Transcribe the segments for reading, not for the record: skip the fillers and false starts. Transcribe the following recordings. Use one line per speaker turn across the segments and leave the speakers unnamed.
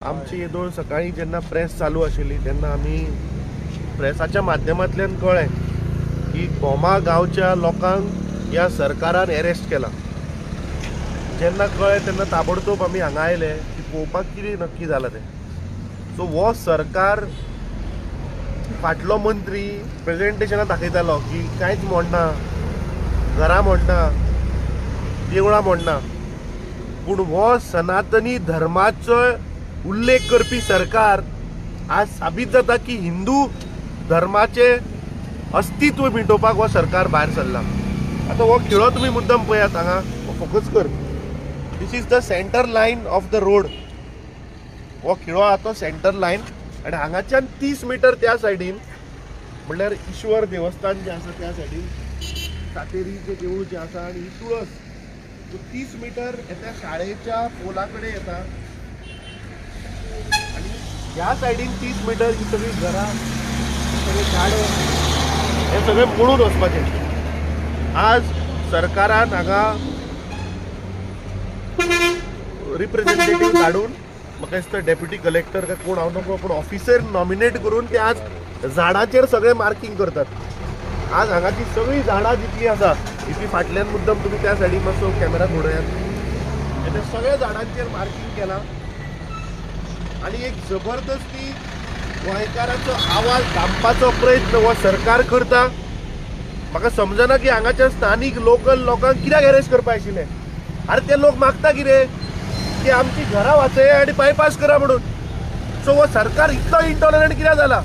आमची येदोळ सकाळी जेन्ना प्रेस चालू आशिल्ली तेन्ना आमी प्रेसाच्या माध्यमांतल्यान कळ्ळें की भोमा गांवच्या लोकांक ह्या सरकारान एरेस्ट केला. जेन्ना कळ्ळें तेन्ना ताबडतोब आमी हांगा आयले की पळोवपाक कितें नक्की जालां तें. सो हो सरकार फाटलो मंत्री प्रेजेंटेशनां दाखयतालो की कांयच मोडना, घरां मोडना, देवळां मोडना, पूण हो सनातनी धर्माचो उल्लेख करपी सरकार आज साबीत जाता की हिंदू धर्माचे अस्तित्व मिटोवपाक हो सरकार भायर सरला. आतां हो खिळो तुमी मुद्दम पळयात हांगा, फोकस कर. This is the centre line of the road. हो खिळो आहा तो सेंटर लायन आनी हांगाच्यान 30 मिटर त्या सायडीन म्हणल्यार ईश्वर देवस्थान जें आसा त्या सायडीन सातेरीचें देवूळ जें आसा आनी ही तुळस 30 मिटर त्या शाळेच्या पोला कडेन येता आनी ह्या सायडीन 30 मिटर ही सगळीं घरां, सगळे गाडे हे सगळें मोडून वचपाचें. आज सरकारान हांगा रिप्रेझेंटेटीव धाडून म्हाका दिसता डेप्युटी कलेक्टर काय कोण हांव नको, पूण ऑफिसर नॉमिनेट करून ते आज झाडाचेर सगळें मार्कींग करतात. आज हांगाची सगळीं झाडां जितलीं आसा इतली फाटल्यान मुद्दम तुमी त्या सायडीन मातसो कॅमेरा घुंवडायात, त्या सगळ्या झाडांचेर मार्कींग केलां आनी एक जबरदस्ती गोंयकारांचो आवाज दामपाचो प्रयत्न हो सरकार करता. म्हाका समजना की हांगाच्या स्थानीक लोकल लोकांक कित्याक अरेस्ट करपा आशिल्लें. आरे ते लोक मागता कितें की आमची घरां वाचय आनी बायपास करा म्हणून. सो हो सरकार इतलो इंटॉलरंट कित्याक जाला?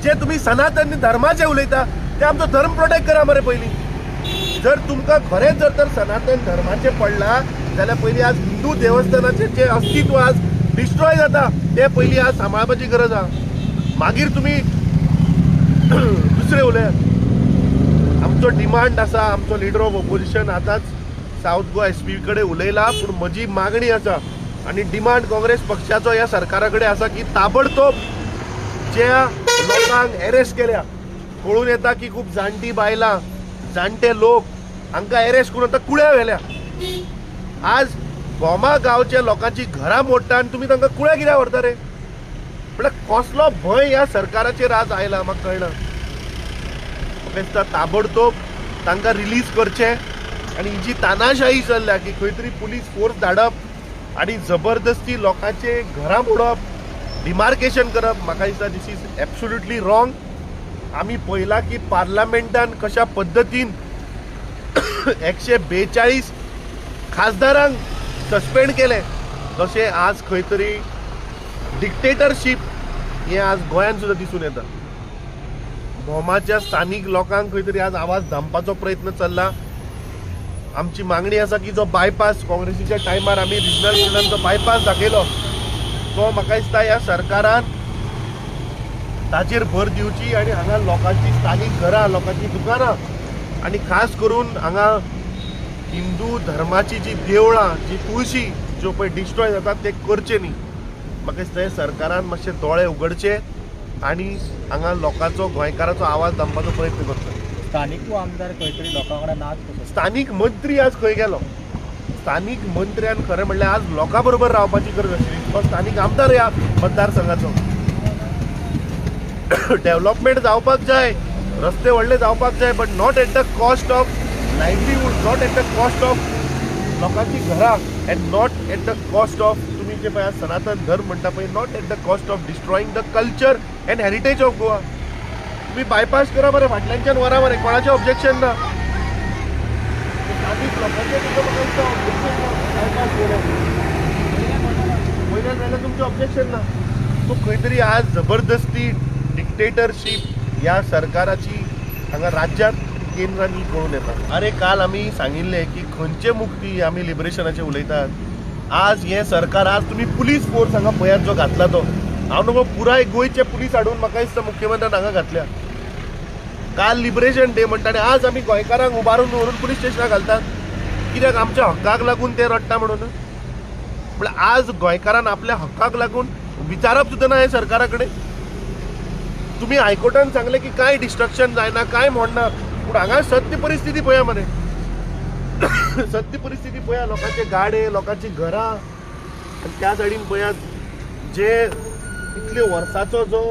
जे तुमी सनातन धर्माचे उलयता ते आमचो धर्म प्रोटेक्ट करा मरे पयलीं. जर तुमकां खरेंच जर तर सनातन धर्माचें पडलां जाल्यार पयलीं आज हिंदू देवस्थानाचें जें अस्तित्व आज डिस्ट्रॉय जाता तें पयलीं आज सांबाळपाची गरज आहा. मागीर तुमी दुसरें उलयात. आमचो डिमांड आसा, आमचो लिडर ऑफ ओपोजिशन आतांच सावथ गोवा SP कडेन उलयला, पूण म्हजी मागणी आसा आनी डिमांड काँग्रेस पक्षाचो ह्या सरकारा कडेन आसा की ताबडतोब ज्या लोकांक एरेस्ट केल्या, कळून येता की खूब जाणटी बायलां, जाणटे लोक हांकां एरेस्ट करून आतां कुळ्या व्हेल्या. आज भोमा गांवच्या लोकांची घरां मोडटा आनी तुमी तांकां कुळ्या कित्याक व्हरता रे? म्हळ्यार कसलो भंय ह्या सरकाराचेर आज आयला म्हाका कळना. म्हाका दिसता ताबडतोब तांकां रिलीज करचें आनी ही जी तानाशाही चल्ल्या की खंय तरी पुलीस फोर्स धाडप आनी जबरदस्ती लोकांचे घरां मोडप, डिमार्केशन करप, म्हाका दिसता this is absolutely wrong. आमी पळयलां की पार्लमेंटान कशा पद्दतीन 142 खासदारांक सस्पेंड केलें, तशें आज खंय तरी डिक्टेटरशीप हें आज गोंयांत सुद्दां दिसून येता. भोमाच्या स्थानीक लोकांक खंय तरी आज आवाज धांपपाचो प्रयत्न चल्ला. आमची मागणी आसा की जो बायपास काँग्रेसीच्या टायमार आमी रिजनल स्कुलान जो बायपास दाखयलो तो म्हाका दिसता ह्या सरकारान ताचेर भर दिवची आनी हांगा लोकांची स्थानीक घरां, लोकांची दुकानां आनी खास करून हांगा हिंदू धर्माची जी देवळां, जी तुळशी ज्यो पळय डिस्ट्रॉय जातात ते करचे न्ही. म्हाका दिसता हे सरकारान मातशे दोळे उगडचे आनी हांगा लोकांचो, गोंयकाराचो आवाज दामपाचो प्रयत्न करचो.
स्थानीक आमदार खंय तरी लोकां वांगडा नाच कसो?
स्थानीक मंत्री आज खंय गेलो? स्थानीक मंत्र्यान खरें म्हणल्यार आज लोकां बरोबर रावपाची गरज आशिल्ली. तो स्थानीक आमदार ह्या मतदारसंघाचो. डेव्हलपमेंट जावपाक जाय, रस्ते व्हडले जावपाक जाय, but not at the cost of livelihood, not at the cost of लोकांची घरां, and not at the cost of तुमी जे पळय सनातन धर्म म्हणटा पळय, not at the cost of destroying the culture and heritage of Goa. तुमी बायपास करा मरे, फाटल्यानच्यान वरा मरे, कोणाचें ऑब्जेक्शन ना. स्थानीक लोकांचें सुद्दां म्हाका दिसता ऑब्जेक्शन ना. बायपास केलो वयल्यान जाल्यार तुमचें ऑब्जेक्शन ना. सो खंय तरी आज जबरदस्ती डिक्टेटरशीप ह्या सरकाराची हांगा राज्यांत केंद्रान ही कळून येता. अरे काल आमी सांगिल्लें की खंयचे मुक्ती आमी लिबरेशनाचें उलयतात. आज हें सरकार, आज तुमी पुलीस फोर्स हांगा पळयात जो घातला तो, हांव न्हू पुराय गोंयचे पुलीस हाडून म्हाका दिसता मुख्यमंत्र्यान हांगा घातल्या. काल लिबरेशन डे म्हणटा आनी आज आमी गोंयकारांक उबारून व्हरून पुलीस स्टेशनाक घालतात कित्याक? आमच्या हक्काक लागून ते रडटा म्हणून. म्हळ्यार आज गोंयकारान आपल्या हक्काक लागून विचारप सुद्दां ना हे सरकारा कडेन. तुमी हायकोर्टान सांगलें की कांय डिस्ट्रक्शन जायना, कांय मोडना, पूण हांगा सत्य परिस्थिती पळया मरे. सत्य परिस्थिती पळया, लोकांचे गाडे, लोकांची घरां. आनी त्या सायडीन पळयात जे इतले वर्साचो जो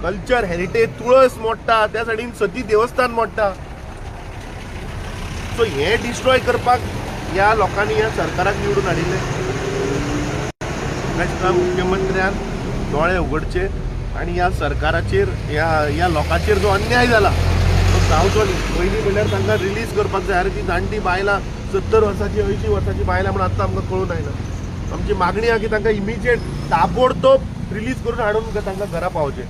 कल्चर हेरिटेज तुळस मोडटा, त्या सायडीन सती देवस्थान मोडटा. सो हें डिस्ट्रॉय करपाक ह्या लोकांनी ह्या सरकाराक निवडून हाडिल्लें. म्हाका मुख्यमंत्र्यान दोळे उगडचे आनी ह्या सरकाराचेर ह्या लोकांचेर जो अन्याय जाला तो जावचो न्ही. पयलीं म्हणल्यार तांकां रिलीज करपाक जाय. अरे ती जाणटी बायलां 70 वर्साची 80 वर्साची बायलां म्हूण आतां आमकां कळून आयला. आमची मागणी आहा की तांकां इमिजिएट ताबडतोब रिलीज करून हाडून तांकां घरा पावचें.